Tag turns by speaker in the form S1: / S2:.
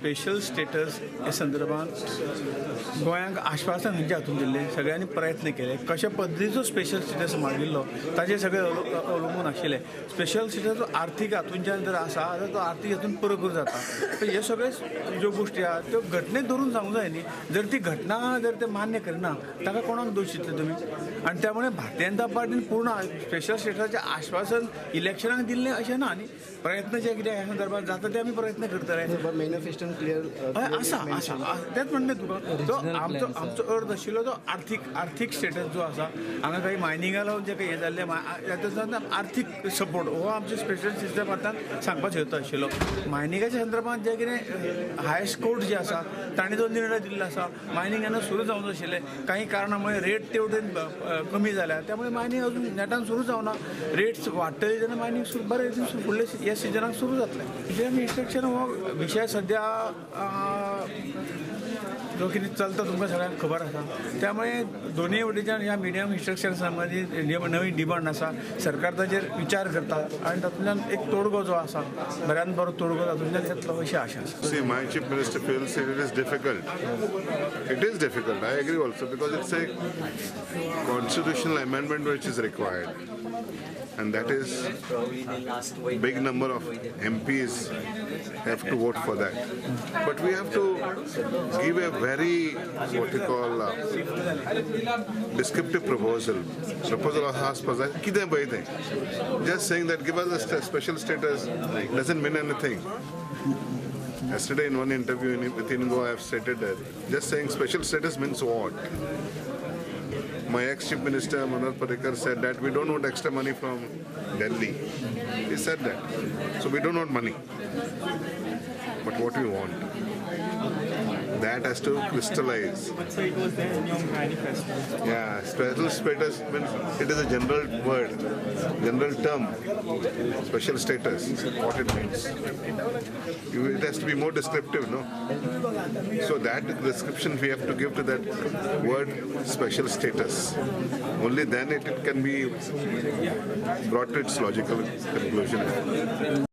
S1: Special status हे संदर्भात गोंयांक आश्वासन खंयच्या हातून दिल्लें, सगळ्यांनी प्रयत्न केले, कशा पद्दतीचो स्पेशल स्टेटस मागिल्लो ताजेर सगळे अवलंबून आशिल्लें. स्पेशल स्टेटस आर्थीक हातूंच्यान जर आसा जाल्यार तो आर्थीक हातून पुरो जाता. तर हे सगळे ज्यो गोश्टी आहा त्यो घटनेत धरून सांगूंक जाय न्ही. जर ती घटना जर ते मान्य करना ताका कोणाक दोश दितले तुमी? आनी त्यामुळे भारतीय जनता पार्टीन पूर्ण स्पेशल स्टेटसाचें आश्वासन इलेक्शनाक दिल्लें अशें ना न्ही. प्रयत्न जे कितें ह्या संदर्भात जाता ते आमी प्रयत्न करतले.
S2: मॅनिफेस्टोन क्लियर
S1: आसा आसा तेंच म्हणलें तुका. जो आमचो आमचो अर्थ आशिल्लो तो आर्थीक आर्थीक स्टेटस जो आसा हांगा काही मायनिंगा लावन जे काही हें जाल्लें तातूंतल्यान आर्थीक सपोर्ट हो आमचे स्पेशल सिस्टम आतां सांगपाक सोदता आशिल्लो. मायनिंगाच्या संदर्भात जें कितें हायस्ट कोर्ट जे आसा तांणी जो निर्णय दिल्लो आसा, मायनिंग जेन्ना सुरू जावंक नाशिल्लें काही कारणां मुळे रेट ते वटेन कमी जाल्या, त्यामुळे मायनिंग अजून नेटान सुरू जावना. रेट्स वाडटले तेन्ना मायनिंग सुरू बरें रितीन फुडले ह्या सिजनाक सुरू जातलें. मिडियम इन्स्ट्रक्शन हो विशय सद्या जो कितें चलता तुमकां सगळ्यांक खबर आसा. त्यामुळे दोनूय वटेच्यान ह्या मिडियम इन्स्ट्रक्शन्सा मदीं नवी डिमांड आसा, सरकार ताजेर विचार करता आनी तातूंतल्यान एक तोडगो जो आसा बऱ्यान बरो तोडगो तातूंतल्यान येतलो अशी आशा आसा.
S3: See, my chief minister feels it is difficult. It is difficult, I agree also, because it's a constitutional amendment which is required. And that is big number of MPs have to vote for that. But we have to give a very, what you call, descriptive proposal. Proposal has कितें पळय तें. Just saying that give us a special status doesn't mean anything. Yesterday in one interview with Ingo, I have stated that just saying special status means what? My ex-chief minister Manohar Parrikar said that we don't want extra money from Delhi. He said that. So we don't want money. But what we want, that has to crystallize.
S4: But sir, it was there in your manifesto.
S3: Yeah, special status means it is a general word, general term. Special status, what it means. It has to be more descriptive, no? So that description we have to give to that word special status. Only then it can be brought to its logical conclusion.